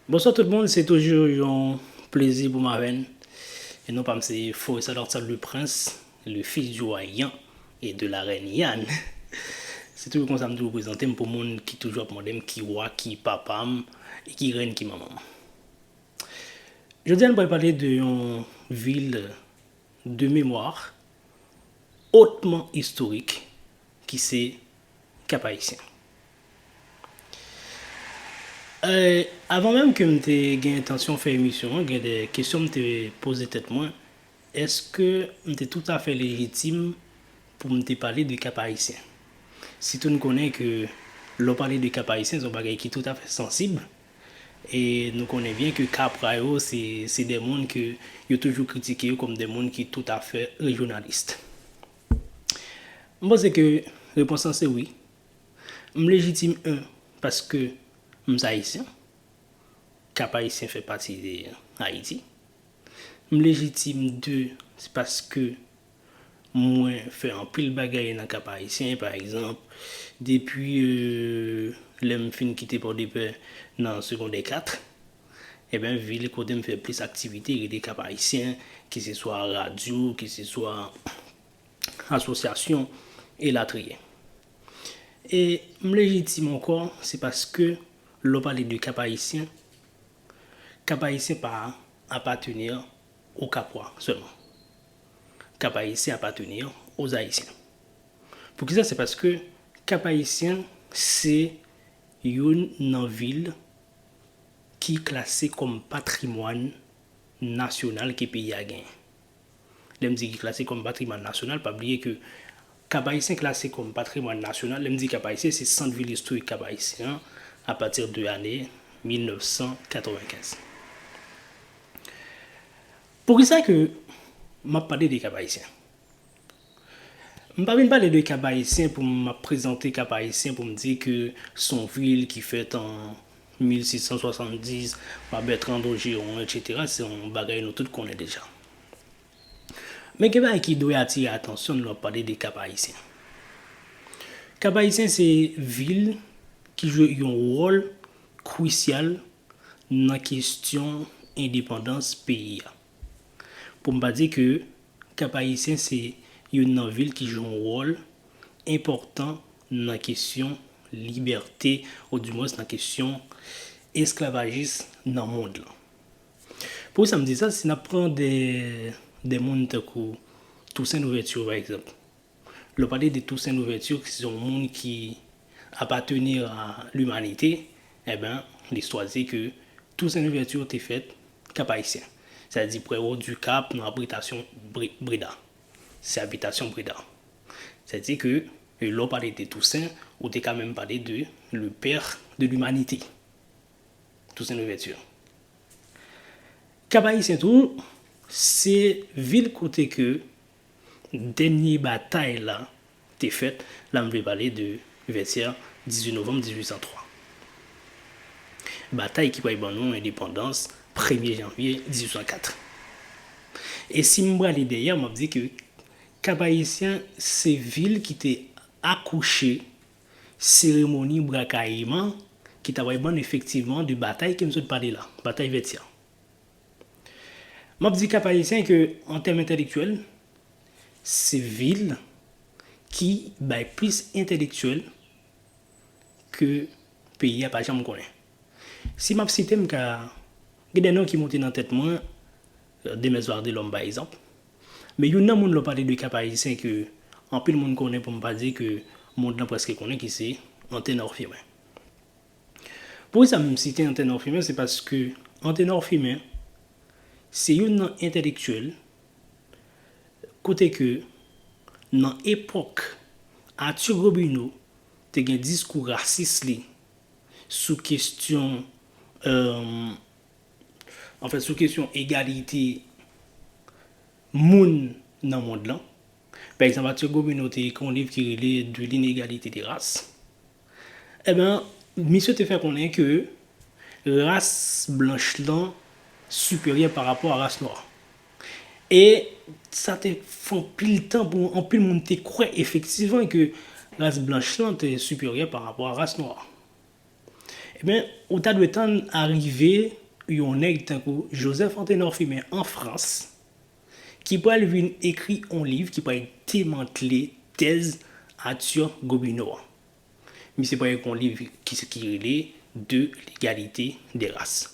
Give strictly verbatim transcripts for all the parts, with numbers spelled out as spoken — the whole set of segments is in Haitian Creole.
Bonswa tout moun, se toujou yon plezi pou m avè n. E non pa m se Forest Alortad le Prince, le fils du roi Yan et de la reine Yan. Se toujou konsa m toujou prezante m pou moun ki toujou ap mande m ki wa ki papa m e ki rèn ki manman m. Jodi a nou pral pale de yon vil de mémoire hautement historique ki se Cap Haïtien. Euh, avan menm ke m te gen entansyon fè emisyon an, gen de kesyon m te poze tèt mwen, èske m te toutafè lejitim pou m te pale de Cap Haïtien? Sitou n konnen ke lè w pale de Cap Haïtien, se yon bagay ki toutafè sansib, e nou konnen byen ke Kapra yo, se, se de moun ke yo toujou kritike yo kòm de moun ki toutafè rejyonalis. M panse ke repons lan se wi. M lejitim, en, paske m se Ayisyen. Cap Haïtien fè pati de Ayiti. M lejitim, de, se paske mwen fè anpil bagay nan Cap Haïtien, pa egzanp, depi, euh, lè m fin kite Pòdepè nan segondè kat, ebyen, vil kote m fè plis aktivite rete Cap Haïtien, ke se swa radyo, ke se swa asosyasyon, elatriye. E m lejitim ankò, se paske lè w pale de Cap Haïtien, Cap Haïtien pa appartenir aux Capois seulement. Cap Haïtien appartenir aux Haïtiens. Poukisa? Se paske Cap Haïtien se youn nan vil ki klase kòm patrimwàn nasyonal ke peyi a genyen. Lè m di ki klase kòm patrimwàn nasyonal, pa bliye ke Cap Haïtien klase kòm patrimwàn nasyonal. Lè m di Cap Haïtien, se sant vil istorik Cap Haïtien an, apati de ane mil nèf san katrevenkenz. Poukisa ke m ap pale de Cap Haïtien? M pa vin pale de Cap Haïtien pou m ap prezante Cap Haïtien pou m di ke se yon vil ki fèt an mil sis san swasanndis pa Bertrand Ogeron, etsetera. Se yon bagay nou tout konnen deja. Men gen bagay ki dwe atire atansyon n lè w ap pale de Cap Haïtien. Cap Haïtien se vil ki jwe yon wòl krisyal nan kesyon endepandans peyi a. Pou m pa di ke Cap Haïtien se youn nan vil ki jwe yon wòl enpòtan nan kesyon libète, oudimwens nan kesyon esklavajis nan mond lan. Poukisa m di sa? Si n ap pran de, de moun tankou Toussaint Louverture, pa egzanp. Lè w pale de Toussaint Louverture, ki se yon moun ki appartenir à l'humanité, ebyen, listwa di ke Toussaint Louverture te fèt Cap Haïtien. Sa di prè wo du Cap, nan abitasyon Bre-, Breda. Se abitasyon Breda. Sa di ke, e, lè w pale de Toussaint, ou te ka menm pale de le père de l'humanité. Toussaint Louverture. Cap Haïtien tou, se vil kote ke dènye batay la te fèt, la m vle pale de vètyè dizuit novanm dizuit san twa. Batay ki pral ban nou endepandans premye janvye dizuit san kat. E si m prale dèyè, m ap di ke Cap Haïtien se vil ki te akouche seremoni bra kayiman ki ta pral ban n efektivman de batay ke m sot pale la, batay vètyè. M ap di Cap Haïtien ke, an tèm entèlektyèl, se vil ki bay plis entèlektyèl ke peyi a pa janm konnen. Si m ap site, m ka gen de non ki monte nan tèt mwen, Demès Bardelòm, pa egzanp. Men youn nan moun lè w pale de Cap Haïtien ke anpil moun konnen, pou m pa di ke mond lan prèske konnen, ki se Antenor Firmin. Poukisa m site Antenor Firmin? Se paske Antenor Firmin se youn nan entèlektyèl kote ke nan epòk Arthur Gobineau te gen diskou rasis li sou kesyon, euh, anfèt, sou kesyon egalite moun nan mond lan. Pa egzanp, Arthur Gobineau te ekri yon liv ki rele De l'inégalité des races. Ebyen, misye te fè konnen ke ras blanch lan siperyè pa rapò a ras nwa. E sa te fè anpil tan pou anpil moun te kwè efektivman ke ras blanch lan te siperyè pa rapò a ras nwa. Ebyen, ou ta dwe tann arive yon nèg tankou Joseph Anténor Firmin an Frans, ki pral vin ekri yon liv ki pral demantle tèz Arthur Gobineau an. Misye pral ekri yon liv ki, ki rele De l'égalité des races.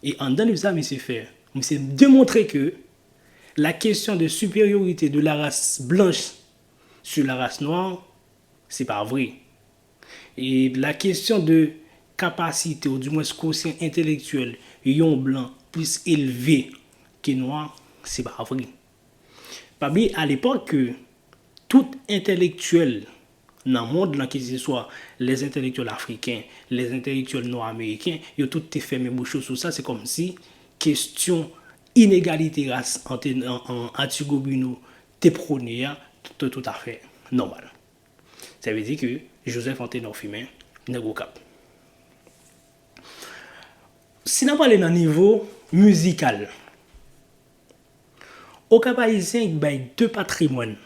E anndan liv sa, misye fè, misye demontre ke la question de supériorité de la race blanche sur la race noire, se pa vre. E la question de kapasite, ou dimwens kosyan entelektyèl, yon blan plis elve ke nwa, se pa vre. Pa bliye alepòk ke tout entelektyèl nan mond lan, keseswa lèzentelektyèl afriken, lèzentelektyèl nwa ameriken, yo tout te fèmen bouch yo sou sa. Se kòmsi kesyon inegalite ras ant, an, an, Arthur Gobineau te pwone a, te toutafè nòmal. Sa vle di ke Joseph Anténor Firmin, nèg Okap. Si n ap pale nan nivo mizikal, Okap Ayisyen bay de patrimwàn.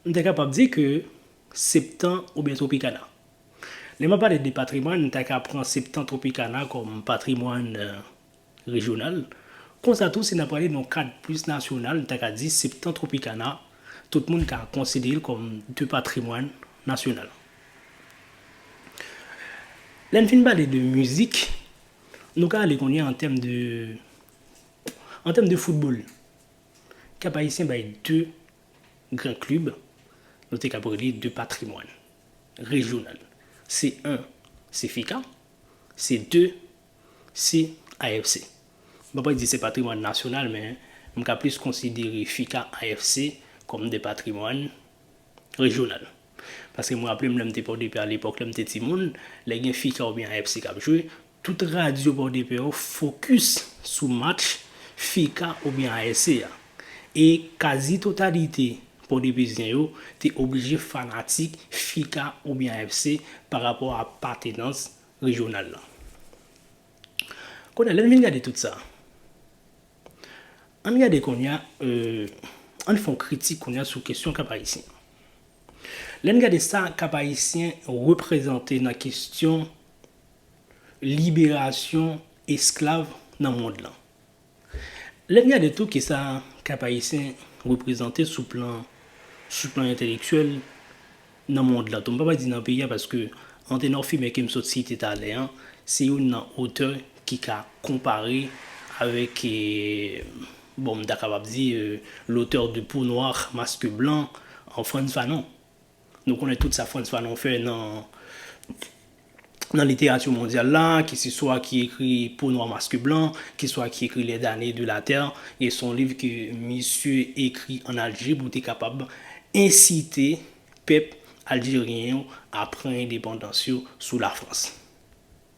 M te kapab di ke Septan oubyen Tropicana. Lè m ap pale de patrimwàn, m ta ka pran Septan Tropicana kòm patrimwàn, euh, rejyonal. Konsa tou, si n ap pale nan kad plis nasyonal, m ta ka di Septan Tropicana, tout moun ka konsidere l kòm de patrimwàn nasyonal. Lè n fin pale de mizik, nou ka ale kounye a an tèm de, an tèm de foutbòl. Okap Ayisyen bay de gran klib, nou te ka rele de patrimwàn rejyonal. Se en, se fika, se de, se A F C. M pa pral di se patrimwàn nasyonal, men m ka plis konsidere fika, A F C kòm de patrimwàn rejyonal. Paske mwen raple m lè m te Pòdepè alepòk, lè m te timoun, lè gen fika oubyen A F C k ap jwe, tout radyo Pòdepè yo fokis sou match fika oubyen A F C a. E kazi totalite Pòdepezyen yo te oblije fanatik fika oubyen A F C pa rapò a apatenans rejyonal lan. Kounye a, lè n vin gade tout sa, ann gade kounye a, euh, ann fè yon kritik kounye a sou kesyon Okap Ayisyen. Lè n gade sa Okap Ayisyen reprezante nan kesyon liberasyon esklav nan mond lan. Lè n gade tou kisa Okap Ayisyen reprezante sou plan, sou plan entelektyèl nan mond lan tou. M pa pral di nan peyi a, paske Anténor Firmin ke m sot site talè an, se youn nan otè ki ka konpare avèk, eh, bon, m ta kapab di, eh, l'auteur de Peau noire, masque blanc, an Frantz Fanon. Nou konnen tout sa Frantz Fanon fè nan, nan literati mondyal la, keseswa ki ekri Peau noire, masque blanc, keseswa ki ekri Les damnés de la terre, e se yon liv ke misye ekri ann Alje pou te kapab ensite pèp aljeryen yo a pran endepandans yo sou Lafrans.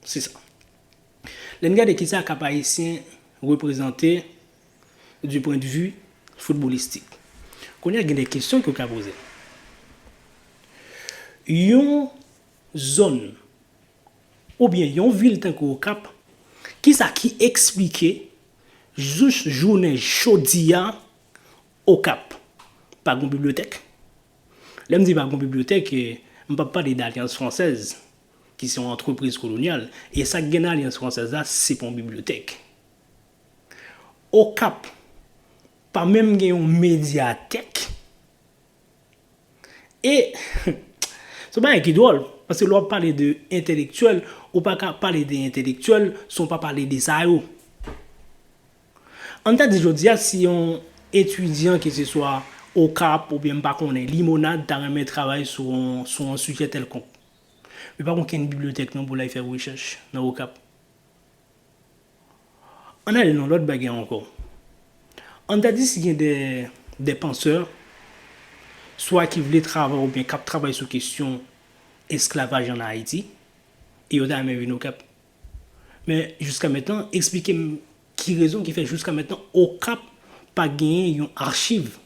Se sa. Lè n gade kisa Okap Ayisyen reprezante du point de vue footballistique. Kounye a gen de kesyon ke w ka poze. Yon zòn oubyen yon vil tankou Okap, kisa ki eksplike jous jounen jodi a Okap pa gen bibliyotèk? Lè m di pa gen bibliyotèk, eh, m p ap pale de Alliance Française, ki se yon antrepriz kolonyal, e sa k gen nan Alliance Française la, se pa yon bibliyotèk. Okap pa menm gen yon medyatèk. E se yon bagay ki dwòl, paske lè w ap pale de entelektyèl, ou pa ka pale de entelektyèl san w pa pale de sa yo. Ann ta di jodi a, si yon etidyan, keseswa Okap oubyen m pa konnen, Limonad, ta renmen travay sou yon, sou yon sijè kèlkonk, li pa gen okenn bibliyotèk non pou l al fè rechèch nan Okap. Ann ale nan lòt bagay ankò. Ann ta di si gen de, de pansè, swa ki vle travay oubyen k ap travay sou kesyon esklavaj ann Ayiti, e yo ta renmen vin Okap. Men jiska mentnan, eksplike m ki rezon ki fè jiska mentnan Okap pa genyen yon achiv.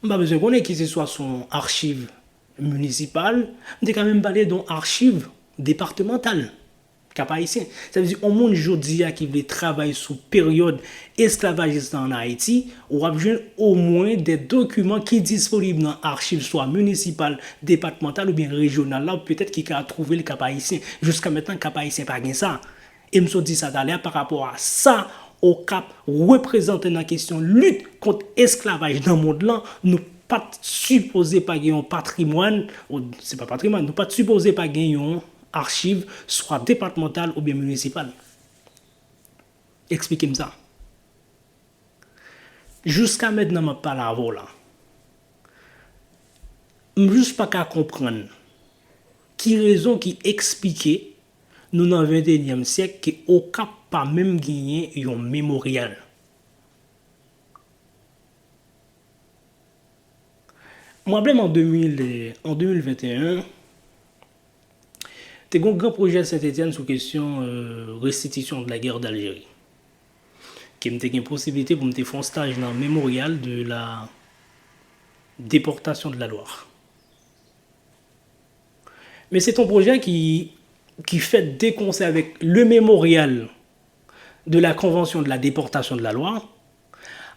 M pa bezwen konnen keseswa se yon achiv minisipal, m te ka menm pale de yon achiv depatmantal. Kap Ayisyen. Sa vle di, yon moun jodi a ki vle travay sou peryòd esklavajis la ann Ayiti, w ap jwenn omwen de dokiman ki disponib nan achiv swa minisipal, depatmantal oubyen rejyonal la, petèt ki ka twouve l Kap Ayisyen. Jiska mentnan, Kap Ayisyen pa gen sa. E m sot di sa talè a pa rapò a sa Okap reprezante nan kesyon lit kont esklavaj nan mond lan, nou pa t sipoze pa gen yon patrimwàn, ou, se pa patrimwàn, nou pa t sipoze pa gen yon achiv swa depatmantal oubyen minisipal. Eksplike m sa. Jiska mentnan m ap pale avè w la, m jis pa ka konprann ki rezon ki eksplike nou nan venteyinyèm syèk ke Okap pa menm genyen yon memoryal. Mwen raple m an de mil, an de mil venteyen, te gen yon gran pwojè Sentetyèn sou kesyon, euh, restitution de la guerre d'Algérie. Ke m te gen posiblite pou m te fè yon staj nan Mémorial de la déportation de la Loire. Men se t on pwojè ki, ki fèt de konsè avèk le Mémorial de la Convention de la Déportation de la Loire,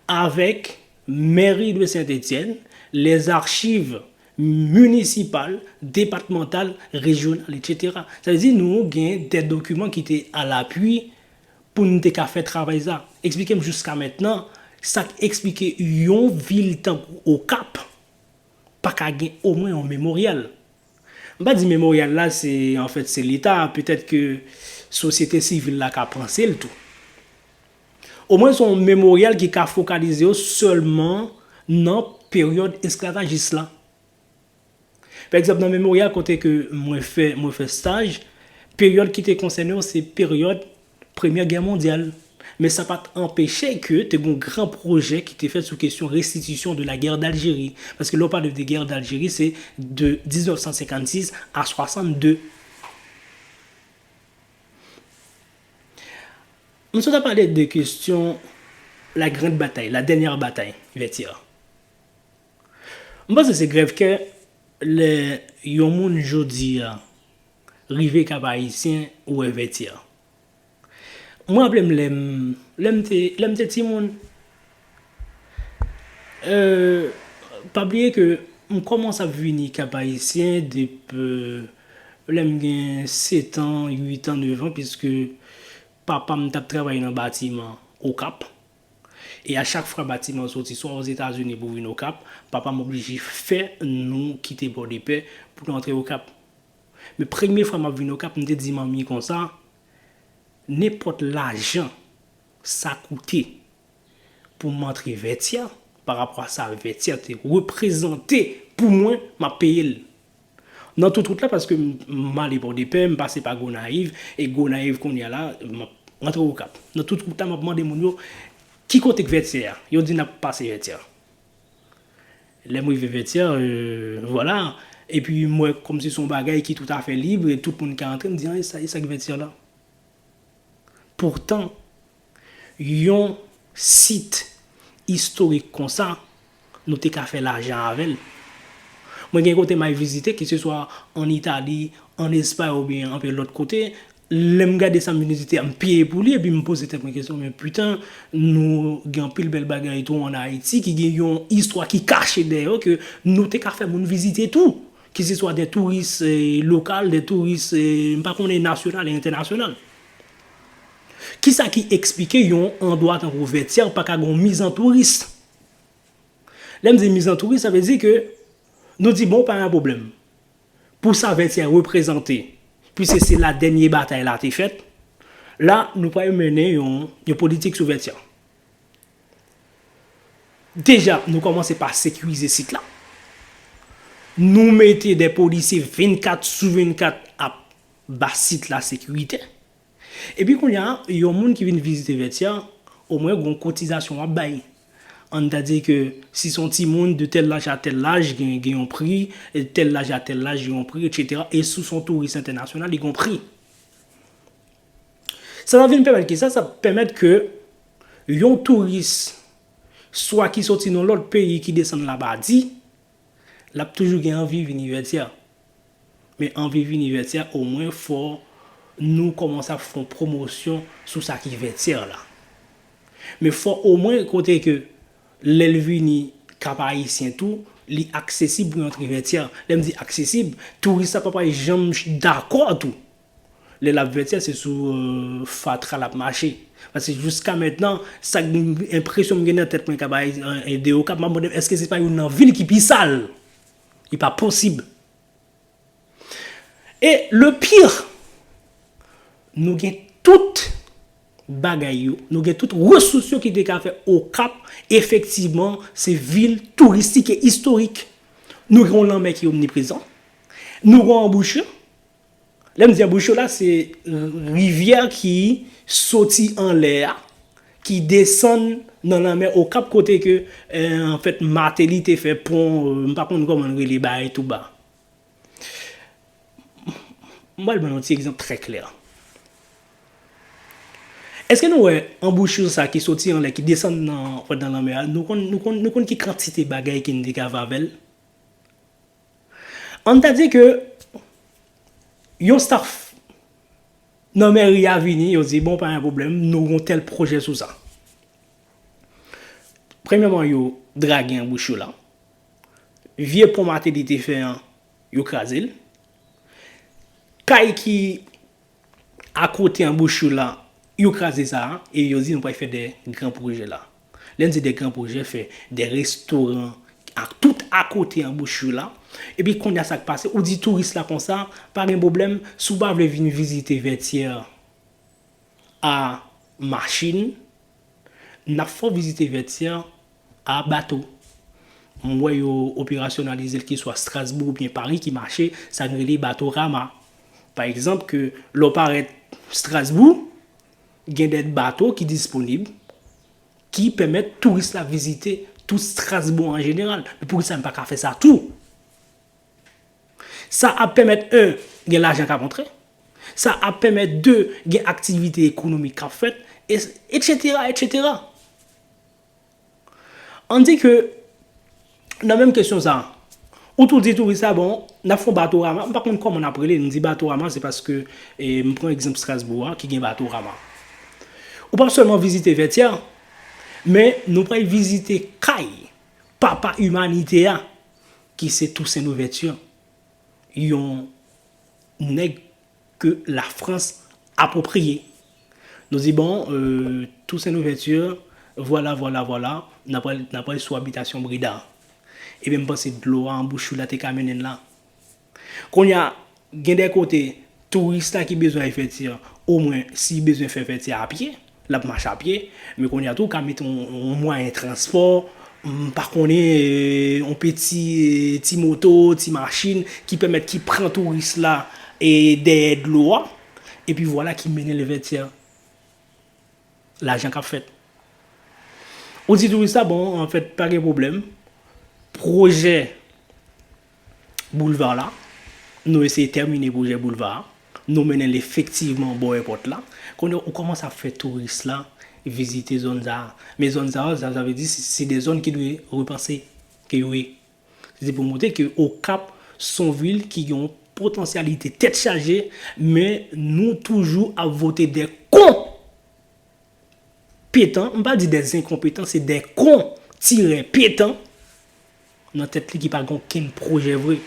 avèk mairie de Saint-Étienne, les archives municipales, départementales, régionales, et cetera. Sa vle di nou gen de dokiman ki te alapui pou n te ka fè travay sa. Eksplike m jiska mentnan, sa k eksplike yon vil tankou Okap pa ka gen omwen yon memoryal. M pa di memoryal la, se, anfèt, se Leta, petèt ke sosyete sivil la ka panse l tou. Omwen, se yon memoryal ki ka fokalize yo sèlman nan peryòd esklavajis la. Pa egzanp, nan memoryal kote ke mwen fè, mwen fè staj, peryòd ki te konsène yo, se peryòd Premyè Gè Mondyal. Men sa pa t anpeche ke te gen yon gran pwojè ki te fèt sou kesyon restitution de la guerre d'Algérie. Paske lè w pale de guerre d'Algérie, se de diznèf san senkannsis a swasannde. M sot ap pale de kesyon la grande bataille, la dernière bataille, Vètyè. M panse se grèvkè lè yon moun jodi a rive Kap Ayisyen ou wè Vètyè. Mwen raple m lè m, lè m te, lè m te timoun. Euh, pa bliye ke m kòmanse ap vini Kap Ayisyen depi lè m gen sèt an, uit an, nèf an, piske papa m t ap travay nan batiman Okap. E a chak fwa batiman soti, swa Ozetazini pou vin Okap, papa m oblije fè nou kite Pòdepè pou nou antre Okap. Men premye fwa m ap vin Okap, m te di manmi konsa, nenpòt lajan sa koute pou m antre Vètyè, pa rapò a sa Vètyè te reprezante pou mwen, m ap peye l. Nan tout wout la, paske m, m ale Pòdepè, m pase pa Gonayiv, e Gonayiv kounye a la, m ap rantre Okap. Nan tout wout la, m ap mande moun yo, ki kote k Vètyè a? Yo di n ap pase Vètyè. Lè m rive Vètyè, euh, vwala. Epi m wè kòmsi se yon bagay ki toutafè lib, e tout moun ka antre, m di, an, e sa, e sa k Vètyè la? Poutan, yon sit istorik konsa, nou te ka fè lajan avè l. Mwen gen kote m al vizite, keseswa ann Itali, ann Espay oubyen anpil lòt kote, lè m gade sa m vin vizite a, m peye pou li, epi m poze tèt mwen kesyon, men piten, nou gen anpil bèl bagay tou ann Ayiti ki gen yon istwa ki kache dèyè yo ke nou te ka fè moun vizite tou. Keseswa de touris, eh, lokal, de touris, eh, m pa konnen nasyonal e entènasyonal. Kisa ki eksplike yon andwa tankou Vètyè pa ka gen yon mizantouris? Lè m di mizantouris, sa vle di ke nou di, bon, pa gen pwoblèm. Pou sa Vètyè reprezante, piske se la dènye batay la te fèt, la, nou pral mennen yon, yon politik sou Vètyè. Deja, nou kòmanse pa sekirize sit la. Nou mete de polisye vennkat sou vennkat ap ba sit la sekirite. Epi kounye a, yon moun ki vin vizite Vètyè, omwen gon kotizasyon w ap bay. Ann ta di ke si se yon timoun de tèl laj a tèl laj, gen, gen yon pri, e tèl laj a tèl laj, gen yon pri, etsetera. E si se yon touris entènasyonal, li gon pri. Sa va vin pèmèt ki sa? Sa pèmèt ke yon touris, swa ki soti nan lòt peyi, ki desann Labadi, l ap toujou gen anvi vini Vètyè. Men anvi vini Vètyè, omwen fò nou kòmanse ap fè yon pwomosyon sou sa ki Vètyè la. Men fò omwen kote ke lè l vini Kap Ayisyen tou, li aksesib pou y antre Vètyè. Lè m di aksesib, touris la pa pral janm dakò tou. Lè l ap Vètyè, se sou, euh, fatra l ap mache. Paske jiska mentnan, sa k enpresyon m gen nan tèt mwen, Kap Ayisyen, de Okap, m ap mande m, èske se pa youn nan vil ki pi sal? Li pa posib. E le pire, nou gen tout bagay yo, nou gen tout resous yo ki te ka fè Okap, efektivman, se vil touristik e istorik. Nou gen yon lanmè ki omniprezan, nou gen yon anbouchi. Lè m di anbouchi la, se rivyè ki soti anlè a, ki desann nan lanmè Okap kote ke, eh, anfèt, Mateli te fè pon, eh, m pa konn kòman l rele bagay tou ba. M pral ban nou yon ti egzanp trè klè. Èske nou wè anbouchi sa ki soti anlè, ki desann nan, anfèt, nan lanmè a, nou konn, nou konn, nou konn ki kantite bagay ki n te ka fè avè l? Ann ta di ke yon staff nan mèri a vini, yo di, bon, pa gen pwoblèm, nou gen yon tèl pwojè sou sa. Premyèman, yo drage anbouchi la. Vye pon Mateli te fè an, yo kraze l. Kay ki akote anbouchi la, yo kraze sa a, e yo di nou pral fè de gran pwojè la. Lè n di de gran pwojè, fè de restoran ak tout akote anbouchi la. Epi kounye a sa k pase, ou di touris la konsa, pa gen pwoblèm, si w pa vle vin vizite Vètyè a machin, n ap fè w vizite Vètyè a bato. M wè yo operasyonalize l ki swa Strasbourg oubyen Paris ki mache, sa n rele Batorama. Pa egzanp, ke lè w parèt Strasbourg, gen de bato ki disponib, ki pèmèt touris la vizite tout Strasbourg an jeneral. Men poukisa n pa ka fè sa tou? Sa ap pèmèt, en, gen lajan k ap antre. Sa ap pèmèt, de, gen aktivite ekonomik k ap fèt, e, etsetera, etsetera. Ann di ke, nan menm kesyon sa, ou tou di touris la, bon, n ap fè yon Batorama, m pa konn kòman n ap rele l, m di Batorama, se paske, e, m pran egzanp Strasbourg a, ki gen Batorama. Ou p ap sèlman vizite Vètyè, men nou pral vizite kay papa imanite a, ki se Toussaint Louverture, yon nèg ke Lafrans apwopriye. Nou di, bon, euh, Toussaint Louverture, vwala, vwala, vwala, n ap pral, n ap pral sou abitasyon Breda. Ebyen, m panse dlo a anbouchi la te ka mennen n la. Kounye a, gen de kote, touris la ki bezwen al Vètyè, omwen, si bezwen fè Vètyè a pye, l ap mache a pye, men kounye a tou, w ka mete yon, yon mwayen transpò, m pa konnen, eh, yon peti, eh, ti moto, ti machin, ki pèmèt, ki pran touris la, eh, dèyè dlo a, epi vwala ki mennen l Vètyè. Lajan k ap fèt. Ou di touris la, bon, anfèt, pa gen pwoblèm. Pwojè boulva la, nou eseye tèmine pwojè boulva a, nou mennen l efektivman bò èpòt la. Kounye a, ou kòmanse ap fè touris la vizite zòn sa a. Men zòn sa a, sa, sa vle di, se, se de zòn ki dwe repanse, ke yo ye. Se pou montre ke Okap se yon vil ki gen yon potansyalite tèt chaje, men nou toujou ap vote de kon petan, m pa di de enkonpetan, se de kon tirè petan nan tèt li ki pa gen okenn pwojè vre.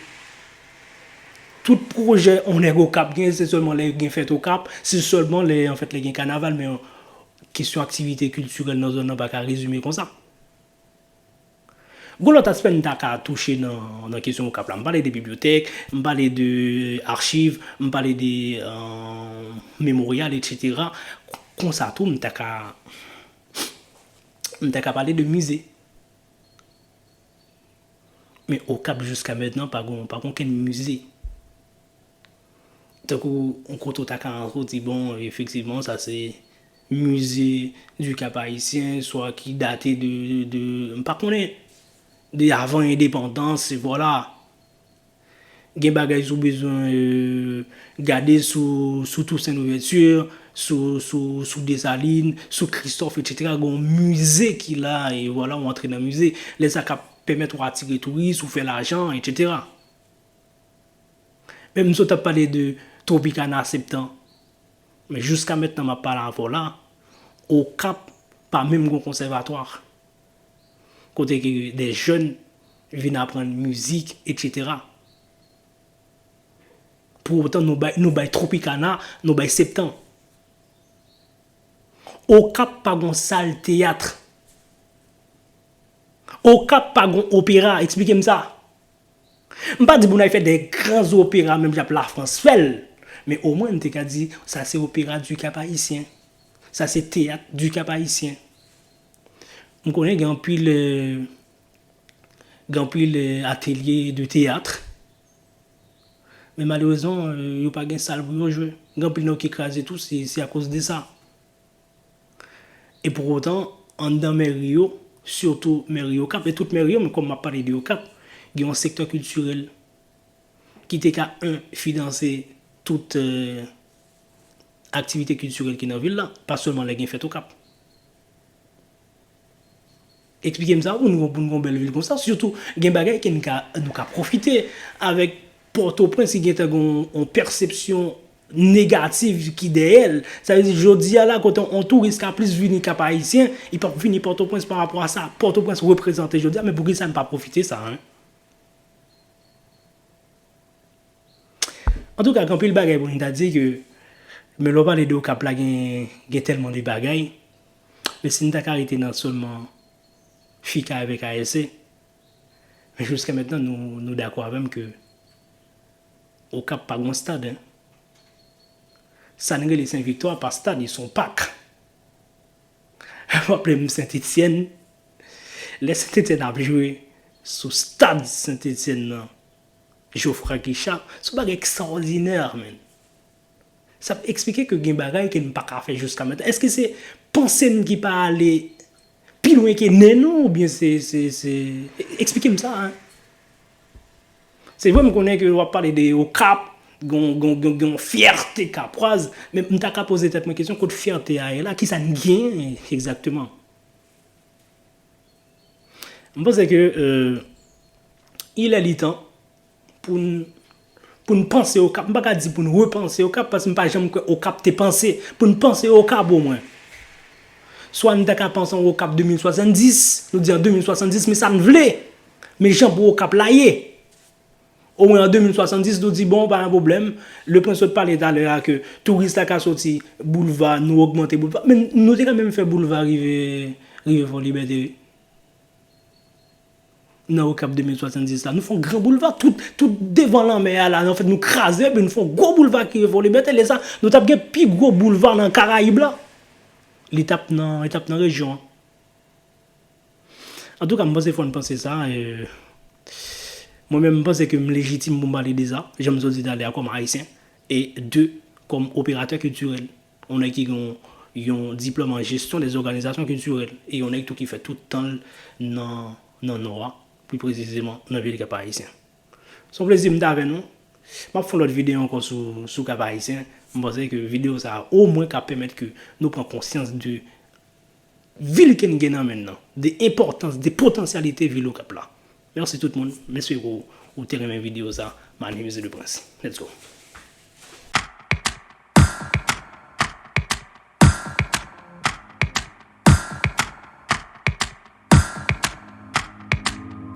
Tout pwojè yon nèg Okap gen, se sèlman lè gen fèt Okap, se sèlman lè, anfèt, lè gen kanaval, men kesyon aktivite kiltirèl nan zòn nan pa ka rezime konsa. Gon lòt aspè m ta ka touche nan, nan kesyon Okap la. M pale de bibliyotèk, m pale de achiv, m pale de, euh, memoryal, etsetera. Konsa tou, m ta ka, m ta ka pale de mize. Men Okap jiska mentnan pa gon, pa gon okenn mize. Tankou yon kote w ta ka rantre, w di, bon, efektivman, sa se Musée du Cap Haïtien, swa ki date de, de, de, m pa konnen, de avan endepandans, e vwala. Gen bagay si w bezwen, euh, gade sou, sou Toussaint Louverture, sou, sou, sou Desalin, sou Christophe, etsetera. Gen yon mize ki la, e vwala, w antre nan mize. Lè sa ka pèmèt w atire touris, ou fè lajan, etsetera. Men m sot ap pale de Tropicana Septan. Men jiska mentnan m ap pale avè w la, Okap pa menm gen konsèvatwa kote ke de jèn vin aprann mizik, etsetera. Pou otan nou bay, nou bay Tropicana, nou bay Septan. Okap pa gon sal teyat. Okap pa gon opera, eksplike m sa. M pa di pou n al fè de gran opera menm jan Lafrans fè l, men omwen n te ka di sa se opera du Cap Haïtien. Sa se teyat du Cap Haïtien. M konnen gen anpil, euh, gen anpil, euh, atelye de teyat, men malerezman, euh, yo pa gen sal pou yo jwe. Gen anpil nan yo ki kraze tou, se, se akoz de sa. E pou otan, anndan mèri yo, sitou mèri Okap, e tout mèri yo, men kòm m ap pale de Okap, gen yon sektè kiltirèl ki te ka, en, finanse tout, euh, aktivite kiltirèl ki nan vil la, pa sèlman lè gen fèt Okap. Eksplike m sa pou nou, pou nou gon bèl vil konsa. Sitou, gen bagay ke nou ka, nou ka pwofite avèk Pòtoprens ki gentan gon yon pèsepsyon negatif ki dèyè l. Sa vle di, jodi a la, kote yon touris ka plis vini Cap Haïtien, li p ap vini Pòtoprens pa rapò a sa Pòtoprens reprezante jodi a, men poukisa n pa pwofite sa, en? Antouka, gen anpil bagay pou n ta di ke, men lè w pale de Okap la, gen, gen tèlman de bagay. Men si n ta ka rete nan sèlman fika avèk A S C, men jiska mentnan, nou, nou dakò avè m ke Okap pa gon stad, en. Sa n rele Sen Viktwa pa stad, li se yon pak. M raple m Sentetièn. Lè Sentetièn ap jwe sou stad Sentetièn nan, Geoffroy Guichard, se yon bagay ekstraòdinè, man. Sa ap eksplike ke gen bagay ke n pa ka fè jiska mentnan. Èske se panse n ki pa ale pi lwen ke nen nou, oubyen se, se, se, eksplike m sa, en. Se vre, m konnen ke w ap pale de Okap, gon, gon, gon, gon fyète kapwaz, men m ta ka poze tèt mwen kesyon, kot fyète a ye la, kisa n genyen egzakteman? M panse ke, euh, il est li tan pou n, pou n panse Okap. M pa ka di pou n repanse Okap, paske m pa janm kwè Okap te panse. Pou n panse Okap omwen. Swa n ta ka panse an Okap de mil swasanndis, nou di an de mil swasanndis, men sa n vle. Men jan pou Okap la ye. Omwen an de mil swasanndis, nou di, bon, pa gen pwoblèm. Lepren sot pale talè a ke touris la ka soti boulva, nou ogmante boulva. Men nou te ka menm fè boulva rive, rive Fò Libète, wi. Nan Okap de mil swasanndis la, nou fè yon gran boulva, tout, tout devan lanmè a la, anfèt, nou kraze, epi nou fè yon gwo boulva ki rive Fò Libète. Lè sa, nou t ap gen pi gwo boulva nan Karayib la. Li t ap nan, li t ap nan rejyon an. Antouka, m panse fò n panse sa. E, mwen menm, m panse ke m lejitim pou m pale de sa, jan m sot di talè a, kòm Ayisyen, e de, kòm operatè kiltirèl. Yon nèg ki gen yon, yon diplòm an jesyon dè òganizasyon kiltirèl. E yon nèg tou ki fè tout tan l nan, nan Nò a, pli presizeman nan vil Kap Ayisyen. Se yon plezi m t avè nou. M ap fè yon lòt videyo ankò sou, sou Kap Ayisyen. M panse ke videyo sa a, omwen, ka pèmèt ke nou pran konsyans de vil ke n gen nan men n nan, de enpòtans, de potansyalite vil Okap la. Mèsi tout moun. M espere ke w, ou te renmen videyo sa. My name is The Prince. Let's go.